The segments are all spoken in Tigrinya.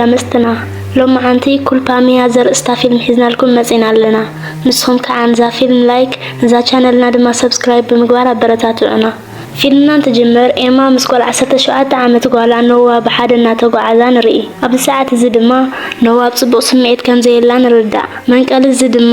ዳመስጥና። ሎማዓንቲ ኩልፓሚያ ዘርእስታ ፊልም ሒዝናልኩም መጺና ኣለና። ንስኹም ከዓ ንዛ ፊልም ላይክ፣ ንዛ ቻነልና ድማ ሰብስክራይብ ብምግባር ኣበረታትዑና። ፊልምና እንትጅምር ኤማ ምስ ጓል ዓሰርተ ሸውዓተ ዓመት ጓላ ኖዋ ብሓደ እናተጓዓዛ ንርኢ። ኣብዚ ሰዓት እዚ ድማ ኖዋ ኣብ ጽቡቕ ስምዒት ከም ዘየላ ንርዳእ። መንቀሊ እዚ ድማ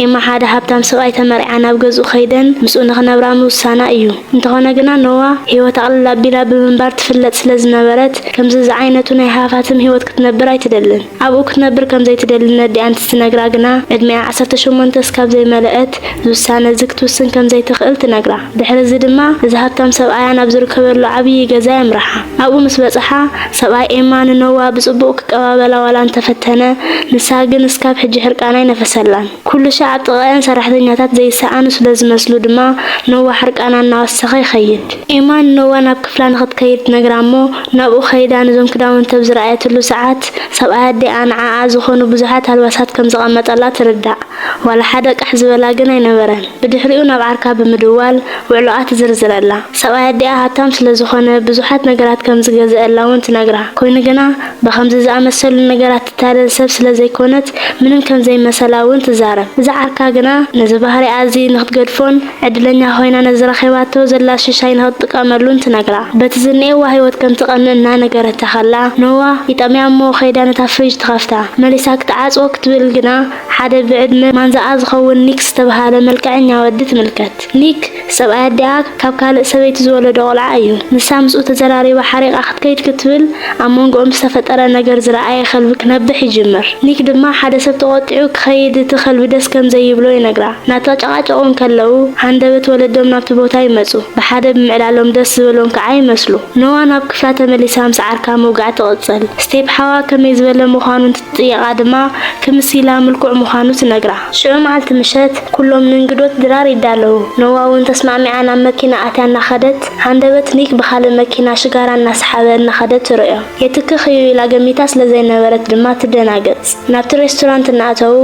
ኤማ ሓደ ሃብታም ሰብኣይ ተመርዓ ናብ ገዝኡ ከይደን ምስኡ ንኽነብራ ምውሳና እዩ። እንተኾነ ግና ኖዋ ህይወት ኣቕልል ኣቢላ ብምንባር ትፍለጥ ስለ ዝነበረት ከምዚ ዝዓይነቱ ናይ ሃፋትም ህይወት ክትነብር ኣይትደልን። ኣብኡ ክትነብር ከም ዘይትደሊ ነዲኣ እንትትነግራ ግና ዕድሚኣ ዓሰርተ ሸሞንተ እስካብ ዘይመለአት ዝውሳነ እዚ ክትውስን ከም ዘይትኽእል ትነግራ። ድሕሪ እዚ ድማ እዚ ሃብታም ሰብኣያ ናብ ዝርከበሉ ዓብዪ ገዛ የምርሓ። ኣብኡ ምስ በጽሓ ሰብኣይ ኤማ ንኖዋ ብጽቡቕ ክቀባበላ ዋላ እንተፈተነ ንሳ ግን እስካብ ሕጂ ሕርቃና ኣይነፈሰላን። ኩሉ ሻዕ ኣብ ጥቓኤን ሰራሕተኛታት ዘይሰኣኑ ስለ ዝመስሉ ድማ ኖዋ ሕርቃና እናወሰኸ ይኸይድ። ኤማ ንኖዋ ናብ ክፍላ ንኽትከይድ ትነግራ እሞ ናብኡ ከይዳ ነዞም ክዳውንቲ ኣብ ዝረኣየትሉ ሰዓት ሰብኣይ ኣዲኣ ንዓኣ ዝኾኑ ብዙሓት ኣልባሳት ከም ዘቐመጠላ ትርዳእ። ዋላ ሓደ ቃሕ ዝበላ ግን ኣይነበረን። ብድሕሪኡ ናብ ዓርካ ብምድዋል ውዕሎኣ ትዝርዝረላ። ሰብኣይ ኣዲኣ ሃብታም ስለ ዝኾነ ብዙሓት ነገራት ከም ዝገዝአላ እውን ትነግራ። ኮይኑ ግና ብኸምዚ ዝኣመሰሉ ነገራት ትታለል ሰብ ስለ ዘይኮነት ምንም ከም ዘይመሰላ እውን ትዛረብ። እዛ ዓርካ ግና ነዚ ባህሪኣ እዚ ንኽትገድፎን ዕድለኛ ኮይና ነዚ ረኺባቶ ዘላ ሽሻይ ንኽትጥቀመሉን ትነግራ። በቲ ዝንኤዋ ህይወት ከም ትቐንእ እናነገረታ ከላ ኖዋ ይጠምያ እሞ ከይዳ ነታ ፍሪጅ ትኸፍታ። መሊሳ ክትዓጽዎ ክትብል ግና ሓደ ብዕድመ ማንዛኣ ዝኸውን ኒክ ዝተብሃለ መልክዐኛ ወዲ ትምልከት። ኒክ ሰብኣይ ኣዲኣ ካብ ካልእ ሰበይቲ ዝወለዶ ቆልዓ እዩ። ንሳ ምስኡ ተዘራሪባ ሓሪቓ ክትከይድ ክትብል ኣብ መንጎኦም ዝተፈጠረ ነገር ዝረኣየ ከልቢ ክነብሕ ይጅምር። ኒክ ድማ ሓደ ሰብ ተቖጢዑ ክኸይድ እቲ ከልቢ ደስ ከም ዘይብሎ ይነግራ። እናተጨቓጨቑ እንከለዉ ሃንደበት ወለዶም ናብቲ ቦታ ይመጹ። ብሓደ ብምዕላሎም ደስ ዝበሎም ከዓ ይመስሉ። ኖዋ ናብ ክፍላ ተመሊሳ ምስ ዓርካ ምውጋዕ ትቕጽል። ስቴፕ ሓዋ ከመይ ዝበለ ምዃኑ እንትትጥየቓ ድማ ክምስ ኢላ ምልኩዕ ምዃኑ ትነግራ። ሽዑ መዓልቲ ምሸት ኩሎም ንእንግዶት ድራር ይዳለዉ። ኖዋ እውን ተስማዕሚዓ ናብ መኪና ኣትያ እናኸደት ሃንደበት ኒክ ብኻልእ መኪና ሽጋራ እናሰሓበ እናኸደ ትርእዮ። የትክኽ እዩ ኢላ ገሚታ ስለ ዘይነበረት ድማ ትደናገጽ። ናብቲ ሬስቶራንት እናኣተዉ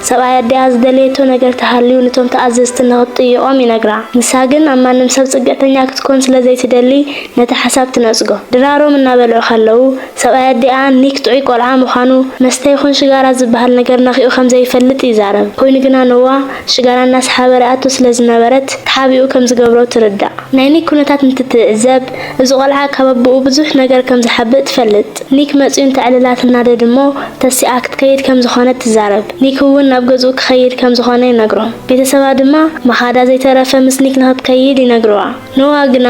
ሰብኣይ ኣዲኣ ዝደለየቶ ነገር ተሃልዩ ነቶም ተኣዘዝቲ ንኽትጥይቖም ይነግራ። ንሳ ግን ኣብ ማንም ሰብ ጽግዕተኛ ክትኮን ስለ ዘይትደሊ ነቲ ሓሳብ ትነጽጎ። ድራሮም እናበልዑ ከለዉ ሰብኣይ ኣዲኣ ኒክ ጥዑይ ቆልዓ ምዃኑ መስተ ይኹን ሽጋራ ዝበሃል ነገር ነኺኡ ከም ዘይፈልጥ ይዛረብ። ኮይኑ ግና ኖዋ ሽጋራ እናሰሓበ ርኣቶ ስለ ዝነበረት ተሓቢኡ ከም ዝገብሮ ትርዳእ። ናይ ኒክ ኩነታት እንትትዕዘብ እዚ ቆልዓ ካብ ኣቦኡ ብዙሕ ነገር ከም ዝሓብእ ትፈልጥ። ኒክ መጺኡ እንተዕልላ ትናደድ እሞ ተሲኣ ክትከይድ ከም ዝኾነት ትዛረብ። ኒክ እውን ናብ ገዝኡ ክኸይድ ከም ዝኾነ ይነግሮ። ቤተሰባ ድማ መኻዳ ዘይተረፈ ምስ ኒክ ንኽትከይድ ይነግርዋ። ኖዋ ግና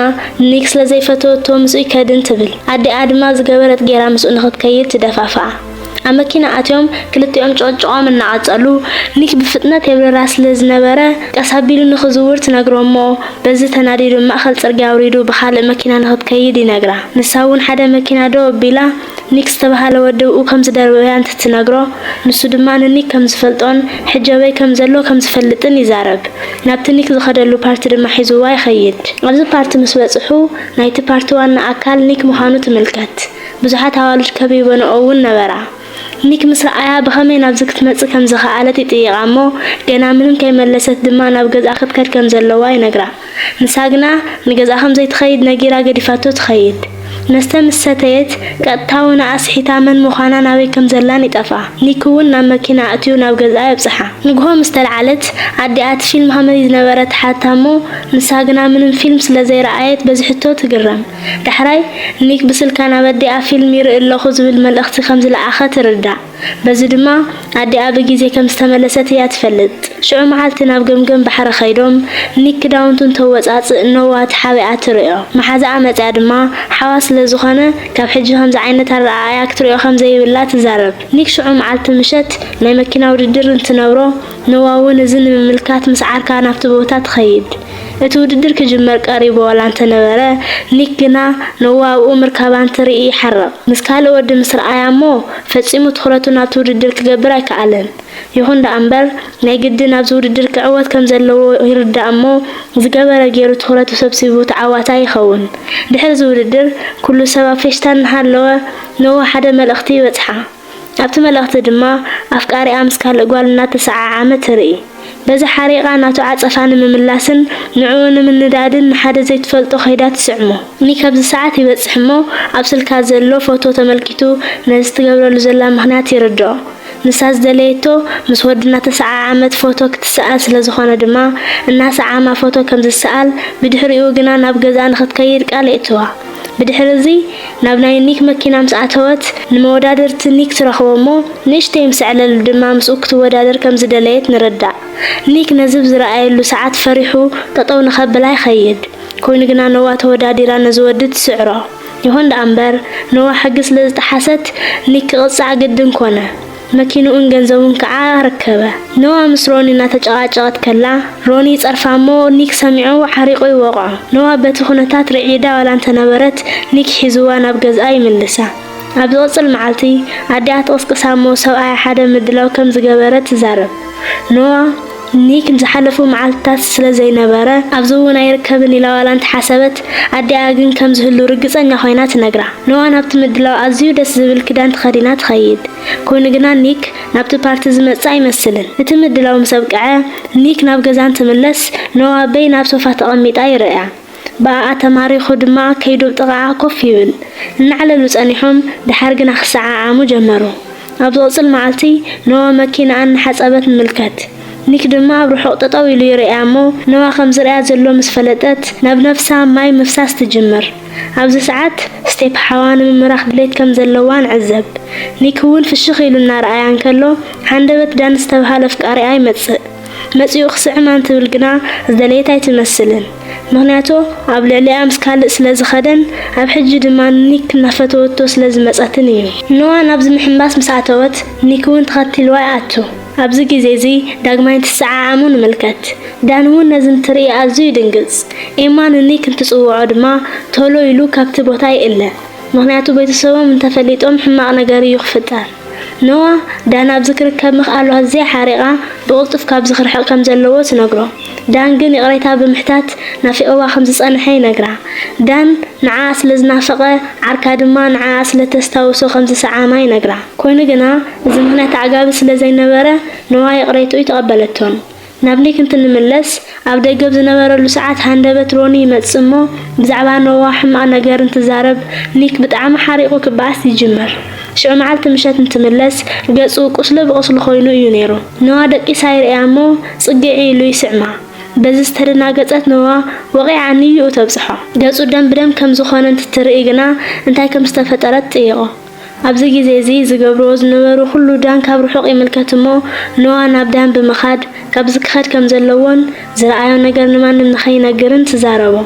ኒክ ስለ ዘይፈተወቶ ምስኡ ይከድን ትብል። ኣዲኣ ድማ ዝገበረት ጌራ ምስኡ ንኽትከይድ ትደፋፍኣ። ኣብ መኪና ኣትዮም ክልቲኦም ጭቕጭቖም እናቐጸሉ ኒክ ብፍጥነት የብርራ ስለ ዝነበረ ቀስ ኣቢሉ ንኽዝውር ትነግሮ እሞ በዚ ተናዲዱ ማእኸል ጽርግያ ኣውሪዱ ብኻልእ መኪና ንኽትከይድ ይነግራ። ንሳ እውን ሓደ መኪና ደው ኣቢላ ኒክ ዝተባህለ ወዲ ኣብኡ ከም ዝደርበያ እንትትነግሮ ንሱ ድማ ንኒክ ከም ዝፈልጦን ሕጂ ኣበይ ከም ዘሎ ከም ዝፈልጥን ይዛረብ። ናብቲ ኒክ ዝኸደሉ ፓርቲ ድማ ሒዝዋ ይኸይድ። ኣብዚ ፓርቲ ምስ በጽሑ ናይቲ ፓርቲ ዋና ኣካል ኒክ ምዃኑ ትምልከት። ብዙሓት ኣዋልድ ከቢበንኦ እውን ነበራ። ኒክ ምስ ረኣያ ብኸመይ ናብዚ ክትመጽእ ከም ዝኸኣለት ይጥይቓ እሞ ገና ምንም ከይመለሰት ድማ ናብ ገዝኣ ክትከድ ከም ዘለዋ ይነግራ። ንሳ ግና ንገዝኣ ከም ዘይትኸይድ ነጊራ ገዲፋቶ ትኸይድ። መስተ ምስ ሰተየት ቀጥታ እውን ኣስሒታ መን ምዃናን ኣበይ ከም ዘላን ይጠፍኣ። ኒክ እውን ናብ መኪና ኣእትዩ ናብ ገዝኣ የብጽሓ። ንግሆ ምስ ተልዓለት ኣዲኣ እቲ ፊልም ከመይ ዝነበረ ትሓታ እሞ ንሳ ግና ምንም ፊልም ስለ ዘይረኣየት በዚ ሕቶ ትግረም። ዳሕራይ ኒክ ብስልካ ናብ ኣዲኣ ፊልም ይርኢ ኣለኹ ዝብል መልእኽቲ ከም ዝለኣኸ ትርዳእ። በዚ ድማ ኣዲኣ ብግዜ ከም ዝተመለሰት እያ ትፈልጥ። ሽዑ መዓልቲ ናብ ገምገም ባሕሪ ከይዶም ኒክ ክዳውንቱ እንተወጻጽእ ኖዋ ተሓቢኣ ትርእዮ። መሓዛኣ መጺኣ ድማ ሓዋ ስለ ዝኾነ ካብ ሕጂ ከምዚ ዓይነት ኣረኣእያ ክትርእዮ ከም ዘይብላ ትዛረብ። ኒክ ሽዑ መዓልቲ ምሸት ናይ መኪና ውድድር እንትነብሮ ኖዋ እውን እዚ ንምምልካት ምስ ዓርካ ናብቲ ቦታ ትኸይድ። እቲ ውድድር ክጅመር ቀሪቡ ዋላ እንተነበረ ኒክ ግና ኖዋ ኣብኡ ምርካባ እንትርኢ ይሓርቕ። ምስ ካልእ ወዲ ምስ ረኣያ እሞ ፈጺሙ ትኹረቱ ናብቲ ውድድር ክገብር ኣይከኣለን። ይኹን ደኣ እምበር ናይ ግድን ኣብዚ ውድድር ክዕወት ከም ዘለዎ ይርዳእ እሞ ዝገበረ ገይሩ ትኹረቱ ሰብሲቡ ተዓዋታይ ይኸውን። ድሕሪ እዚ ውድድር ኩሉ ሰብ ኣብ ፌሽታ እናሃለወ ኖዋ ሓደ መልእኽቲ ይበጽሓ። ኣብቲ መልእኽቲ ድማ ኣፍቃሪኣ ምስ ካልእ ጓል እናተሰዓዓመ ትርኢ። በዚ ሓሪቓ ናቱ ዓጸፋ ንምምላስን ንዕኡ ንምንዳድን ንሓደ ዘይትፈልጦ ከይዳ ትስዕሞ። ኒክ ኣብዚ ሰዓት ይበጽሕ እሞ ኣብ ስልካ ዘሎ ፎቶ ተመልኪቱ ነዚ ትገብረሉ ዘላ ምኽንያት ይርድኦ። ንሳ ዝደለየቶ ምስ ወዲ እናተሰዓዓመት ፎቶ ክትሰኣል ስለ ዝኾነ ድማ እናሰዓማ ፎቶ ከም ዝሰኣል ብድሕሪኡ ግና ናብ ገዛ ንኽትከይድ ቃል የእትዋ። ብድሕሪ እዚ ናብ ናይ ኒክ መኪና ምስ ኣተወት ንመወዳድርቲ ኒክ ትረኽቦ እሞ ንእሽተይ ምስ ኣዕለሉ ድማ ምስኡ ክትወዳደር ከም ዝደለየት ንርዳእ። ኒክ ነዚ ብዝረኣየሉ ሰዓት ፈሪሑ ጠጠው ንኸብላ ይኸይድ። ኮይኑ ግና ኖዋ ተወዳዲራ ነዚ ወዲ ትስዕሮ። ይኹን ደኣ እምበር ኖዋ ሕጊ ስለ ዝጠሓሰት ኒክ ክቕጻዕ ግድን ኮነ። መኪንኡን ገንዘቡን ከዓ ረከበ። ኖዋ ምስ ሮኒ እናተጨቓጨቐት ከላ ሮኒ ይጸርፋ እሞ ኒክ ሰሚዑ ሓሪቑ ይወቕዖ። ኖዋ በቲ ኩነታት ርዒዳ ዋላ እንተነበረት ኒክ ሒዝዋ ናብ ገዝኣ ይምልሳ። ኣብ ዝቕጽል መዓልቲ ኣዲኣ ትቕስቅሳ እሞ ሰብኣያ ሓደ ምድላው ከም ዝገበረት ትዛረብ። ኖዋ ኒክ ዝሓለፉ መዓልትታት ስለ ዘይነበረ ኣብዚ እውን ኣይርከብን ኢላ ዋላ እንተሓሰበት ኣዲኣ ግን ከም ዝህሉ ርግጸኛ ኮይና ትነግራ። ኖዋ ናብቲ ምድላው ኣዝዩ ደስ ዝብል ክዳን ተኸዲና ትኸይድ። ኮይኑ ግና ኒክ ናብቲ ፓርቲ ዝመጽእ ኣይመስልን። እቲ ምድላው ምስ ኣብቅዐ ኒክ ናብ ገዛ እንትምለስ ኖዋ በይና ኣብ ሶፋ ተቐሚጣ ይርእያ። ብኣኣ ተማሪኹ ድማ ከይዱ ኣብ ጥቓኣ ኮፍ ይብል። እናዕለሉ ጸኒሖም ድሓር ግና ክሰዓዓሙ ጀመሩ። ኣብ ዝቕጽል መዓልቲ ኖዋ መኪናኣ እናሓጸበት ንምልከት። ኒክ ድማ ኣብ ርሑቕ ጠጠው ኢሉ ይርእያ እሞ ኖዋ ከም ዝርእያ ዘሎ ምስ ፈለጠት ናብ ነፍሳ ማይ ምፍሳስ ትጅምር። ኣብዚ ሰዓት ስቴፕ ሓዋ ንምምራኽ ድሌት ከም ዘለዋ ንዕዘብ። ኒክ እውን ፍሽኽ ኢሉ እናረኣያ እንከሎ ሃንደበት ዳን ዝተብሃለ ኣፍቃሪኣ ይመጽእ። መጺኡ ክስዕማ እንትብል ግና ዝደለየት ኣይትመስልን። ምኽንያቱ ኣብ ልዕሊኣ ምስ ካልእ ስለ ዝኸደን ኣብ ሕጂ ድማ ንኒክ እናፈተወቶ ስለ ዝመጸትን እዩ። ኖዋ ናብዚ ምሕንባስ ምስ ኣተወት ኒክ እውን ተኸቲልዋ ይኣቱ። ኣብዚ ግዜ እዚ ዳግማይ እንትሰዓዓሙ ንምልከት። ዳን እውን ነዚ እንትርኢ ኣዝዩ ይድንግጽ። ኤማ ንኒክ እንትጽውዖ ድማ ቶሎ ኢሉ ካብቲ ቦታ ይእለ። ምኽንያቱ ቤተሰቦም እንተፈሊጦም ሕማቕ ነገር እዩ ክፍጠር። ኖዋ ዳን ኣብዚ ክርከብ ምኽኣሉ ኣዝያ ሓሪቓ ብቕልጡፍ ካብዚ ክርሕቕ ከም ዘለዎ ትነግሮ። ዳን ግን ይቕሬታ ብምሕታት ናፊቕዋ ከም ዝጸንሐ ይነግራ። ዳን ንዓኣ ስለ ዝናፈቐ ዓርካ ድማ ንዓኣ ስለ ተስታውሶ ከም ዝሰዓማ ይነግራ። ኮይኑ ግና እዚ ምኽንያት ኣዕጋቢ ስለ ዘይነበረ ኖዋ ይቕሬትኡ ኣይተቐበለቶን። ናብ ኒክ እንትንምለስ ኣብ ደገ ኣብ ዝነበረሉ ሰዓት ሃንደበት ሮኒ ይመጽእ እሞ ብዛዕባ ኖዋ ሕማቕ ነገር እንትዛረብ ኒክ ብጣዕሚ ሓሪቑ ክበኣስ ይጅምር። ሽዑ መዓልቲ ምሸት እንትምለስ ገጹ ቁስሊ ብቑስሊ ኮይኑ እዩ ነይሩ። ኖዋ ደቂሳ ይርእያ እሞ ጽግዒ ኢሉ ይስዕማ። በዚ ዝተደናገጸት ኖዋ ወቒዓኒ እዩ ተብጽሖ። ገጹ ደም ብደም ከም ዝኾነ እንትትርኢ ግና እንታይ ከም ዝተፈጠረ ትጥይቖ። ኣብዚ ግዜ እዚ ዝገብርዎ ዝነበሩ ኩሉ ዳን ካብ ርሑቕ ይምልከት እሞ ኖዋ ናብ ዳን ብምኻድ ካብ ዝክኸድ ከም ዘለዎን ዝረኣዮ ነገር ንማንም ንኸይነግርን ትዛረቦ።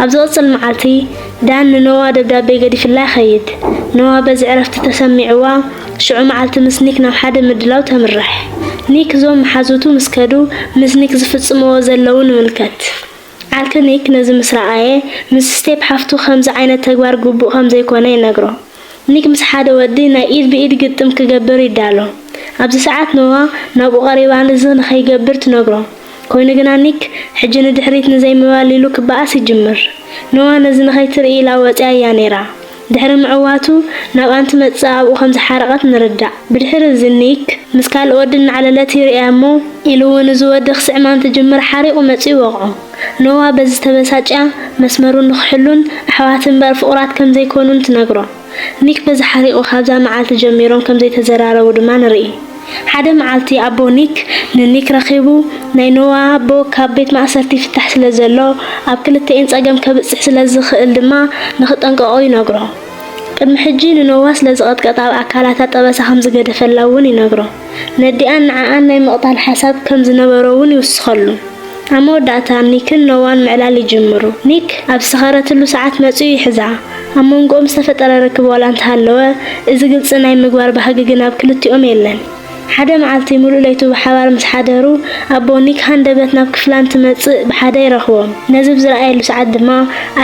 ኣብ ዝቕጽል መዓልቲ ዳን ንኖዋ ደብዳቤ ገዲፍላ ይኸይድ። ኖዋ በዚ ዕረፍቲ ተሰሚዕዋ ሽዑ መዓልቲ ምስ ኒክ ናብ ሓደ ምድላው ተምርሕ። ኒክ እዞም መሓዙቱ ምስ ከዱ ምስ ኒክ ዝፍጽምዎ ዘለዉ ንምልከት። ዓርኪ ኒክ ነዚ ምስ ረኣየ ምስ ስቴፕ ሓፍቱ ከምዚ ዓይነት ተግባር ግቡእ ከም ዘይኮነ ይነግሮ። ኒክ ምስ ሓደ ወዲ ናይ ኢድ ብኢድ ግጥም ክገብር ይዳሎ። ኣብዚ ሰዓት ኖዋ ናብኡ ቀሪባ ነዚ ንኸይገብር ትነግሮ። ኮይኑ ግና ኒክ ሕጂ ንድሕሪት ንዘይምባል ኢሉ ክበኣስ ይጅምር። ኖዋ ነዚ ንኸይትርኢ ኢላ ወጺኣ እያ ነይራ። ድሕሪ ምዕዋቱ ናብኣ እንትመጽእ ኣብኡ ከም ዝሓረቐት ንርዳእ። ብድሕሪ እዚ ኒክ ምስ ካልእ ወዲ እናዕለለት ይርእያ እሞ ኢሉ እውን እዚ ወዲ ክስዕማ እንትጅምር ሓሪቑ መጺኡ ይወቕዖ። ኖዋ በዚ ተበሳጭያ መስመሩ ንኽሕሉን ኣሕዋት እምበር ፍቑራት ከም ዘይኮኑን ትነግሮ። ኒክ በዚ ሓሪቑ ካብዛ መዓልቲ ጀሚሮም ከም ዘይተዘራረቡ ድማ ንርኢ። ሓደ መዓልቲ ኣቦ ኒክ ንኒክ ረኺቡ ናይ ኖዋ ኣቦ ካብ ቤት ማእሰርቲ ይፍታሕ ስለ ዘሎ ኣብ ክልተኤን ጸገም ከብጽሕ ስለ ዝኽእል ድማ ንኽጠንቀቖ ይነግሮ። ቅድሚ ሕጂ ንኖዋ ስለ ዝቐጥቀጣ ኣብ ኣካላታ ጠበሳ ከም ዝገደፈላ እውን ይነግሮ። ነዲኣን ንዓኣን ናይ ምቕታል ሓሳብ ከም ዝነበሮ እውን ይውስኸሉ። ኣብ መወዳእታ ኒክን ኖዋን ምዕላል ይጅምሩ። ኒክ ኣብ ዝሰኸረትሉ ሰዓት መጺኡ ይሕዛ። ኣብ መንጎኦም ዝተፈጠረ ርክብ ዋላ እንተሃለወ፣ እዚ ግልጺ ናይ ምግባር ባህጊ ግን ኣብ ክልቲኦም የለን። ሓደ መዓልቲ ሙሉእ ለይቱ ብሓባር ምስ ሓደሩ፣ ኣቦ ኒክ ሃንደበት ናብ ክፍላ እንትመጽእ ብሓደ ይረኽቦም። ነዚ ብዝረኣየሉ ሰዓት ድማ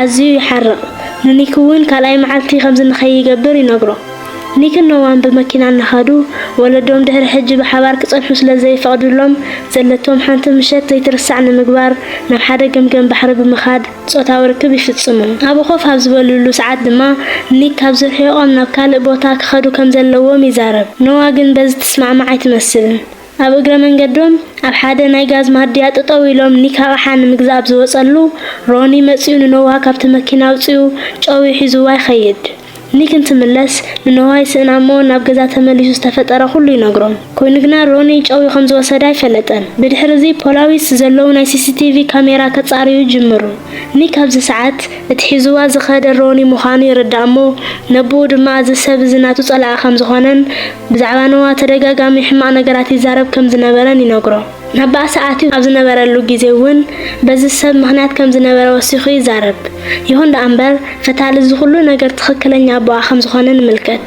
ኣዝዩ ይሓርቕ። ንኒክ እውን ካልኣይ መዓልቲ ከምዚ ንኸይገብር ይነግሮ። ኒክን ኖዋን ብመኪና እናኸዱ፣ ወለዶም ድሕሪ ሕጂ ብሓባር ክጸንሑ ስለ ዘይፈቕድሎም፣ ዘለቶም ሓንቲ ምሸት ዘይትርሳዕ ንምግባር ናብ ሓደ ገምገም ባሕሪ ብምኻድ ጾታዊ ርክብ ይፍጽሙ። ኣብኡ ኮፍ ኣብ ዝበልሉ ሰዓት ድማ ኒክ ካብ ዝርሕቖም ናብ ካልእ ቦታ ክኸዱ ከም ዘለዎም ይዛረብ። ኖዋ ግን በዚ ትስማዕማዕ ኣይትመስልን። ኣብ እግረ መንገዶም ኣብ ሓደ ናይ ጋዝ ማድያ ጠጠው ኢሎም ኒክ ኣቕሓ ንምግዛእ ኣብ ዝወጸሉ፣ ሮኒ መጺኡ ንኖዋ ካብቲ መኪና ኣውጺኡ ጨውዩ ሒዝዋ ይኸይድ። ኒክ እንትምለስ ንኖዋ ይስእና እሞ ናብ ገዛ ተመሊሱ ዝተፈጠረ ኩሉ ይነግሮም። ኮይኑ ግና ሮኒ ጨውዩ ከም ዝወሰደ ኣይፈለጠን። ብድሕሪ እዚ ፖላዊስ ዘለዉ ናይ ሲሲቲቪ ካሜራ ከጻርዩ ይጅምሩ። ኒክ ኣብዚ ሰዓት እቲ ሒዝዋ ዝኸደ ሮኒ ምዃኑ ይርዳእ እሞ ነብኡ ድማ እዚ ሰብ እዚ ናቱ ጸላኢ ከም ዝኾነን ብዛዕባ ኖዋ ተደጋጋሚ ሕማቕ ነገራት ይዛረብ ከም ዝነበረን ይነግሮ። ናብ ባእሲ ኣትዩ ኣብ ዝነበረሉ ግዜ እውን በዚ ሰብ ምኽንያት ከም ዝነበረ ወሲኹ ይዛረብ። ይኹን ደኣ እምበር ፈታሊ እዚ ኩሉ ነገር ትኽክለኛ ኣቦኣ ከም ዝኾነ ንምልከት።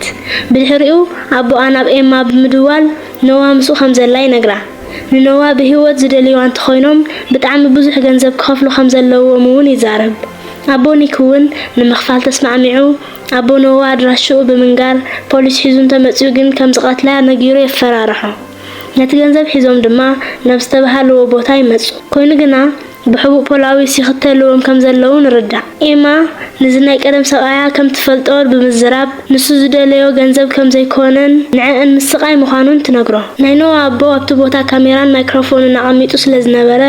ብድሕሪኡ ኣቦኣ ናብ ኤማ ብምድዋል ኖዋ ምስኡ ከም ዘላ ይነግራ። ንኖዋ ብህይወት ዝደልይዋ እንተኾይኖም ብጣዕሚ ብዙሕ ገንዘብ ክኸፍሉ ከም ዘለዎም እውን ይዛረብ። ኣቦ ኒክ እውን ንምኽፋል ተስማዕሚዑ ኣቦ ኖዋ ኣድራሽኡ ብምንጋር ፖሊስ ሒዙ እንተመጺኡ ግን ከም ዝቐትላ ነጊሩ የፈራርሖ። ነቲ ገንዘብ ሒዞም ድማ ናብ ዝተባሃልዎ ቦታ ይመጹ። ኮይኑ ግና ብሕቡእ ፖላዊስ ይኽተልዎም ከም ዘለዉ ንርዳእ። ኤማ ነዚ ናይ ቀደም ሰብኣያ ከም ትፈልጦ ብምዝራብ ንሱ ዝደለዮ ገንዘብ ከም ዘይኮነን ንዕእን ምስቓይ ምዃኑን ትነግሮ። ናይ ኖዋ ኣቦ ኣብቲ ቦታ ካሜራን ማይክሮፎንን ኣቐሚጡ ስለ ዝነበረ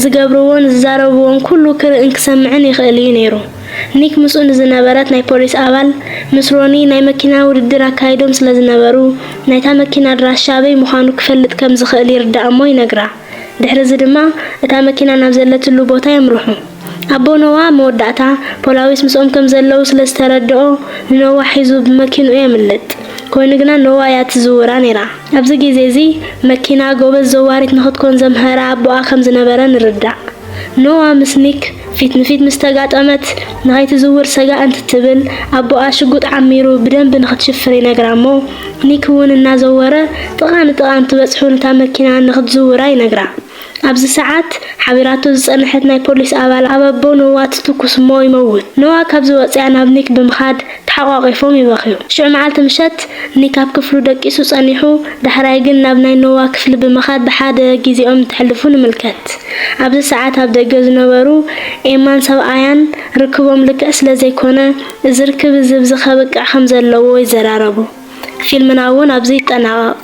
ዝገብርዎን ዝዛረብዎን ኩሉ ክርእን ክሰምዕን ይኽእል እዩ ነይሩ። ኒክ ምስኡ ንዝነበረት ናይ ፖሊስ ኣባል ምስ ሮኒ ናይ መኪና ውድድር ኣካይዶም ስለ ዝነበሩ ናይታ መኪና ኣድራሻ ኣበይ ምዃኑ ክፈልጥ ከም ዝኽእል ይርዳእ እሞ ይነግራ። ድሕሪ እዚ ድማ እታ መኪና ናብ ዘለትሉ ቦታ የምርሑ። ኣቦ ኖዋ መወዳእታ ፖላዊስ ምስኦም ከም ዘለዉ ስለ ዝተረድኦ ንኖዋ ሒዙ ብመኪንኡ የምልጥ። ኮይኑ ግና ኖዋ እያ ትዝውራ ነይራ። ኣብዚ ግዜ እዚ መኪና ጎበዝ ዘዋሪት ንኽትኮን ዘምሀራ ኣቦኣ ከም ዝነበረ ንርዳእ። ኖዋ ምስ ኒክ ፊት ንፊት ምስ ተጋጠመት ንኸይትዝውር ሰጋእ እንትትብል ኣቦኣ ሽጉጥ ዓሚሩ ብደንቢ ንኽትሽፍር ይነግራ እሞ ኒክ እውን እናዘወረ ጥቓ ንጥቓ እንትበጽሑ ነታ መኪና ንኽትዝውራ ይነግራ። ኣብዚ ሰዓት ሓቢራቶ ዝጸንሐት ናይ ፖሊስ ኣባል ኣብ ኣቦ ኖዋ ትትኩስ እሞ ይመውት። ኖዋ ካብዚ ወጺኣ ናብ ኒክ ብምኻድ ተሓቋቒፎም ይበኽዩ። ሽዑ መዓልቲ ምሸት ኒክ ኣብ ክፍሉ ደቂሱ ጸኒሑ ዳሕራይ ግን ናብ ናይ ኖዋ ክፍሊ ብምኻድ ብሓደ ግዜኦም እንተሕልፉ ንምልከት። ኣብዚ ሰዓት ኣብ ደገ ዝነበሩ ኤማን ሰብኣያን ርክቦም ልክዕ ስለ ዘይኮነ እዚ ርክብ እዚ ኣብዚ ከብቅዕ ከም ዘለዎ ይዘራረቡ። ፊልምና እውን ኣብዚ ይጠናቐቕ።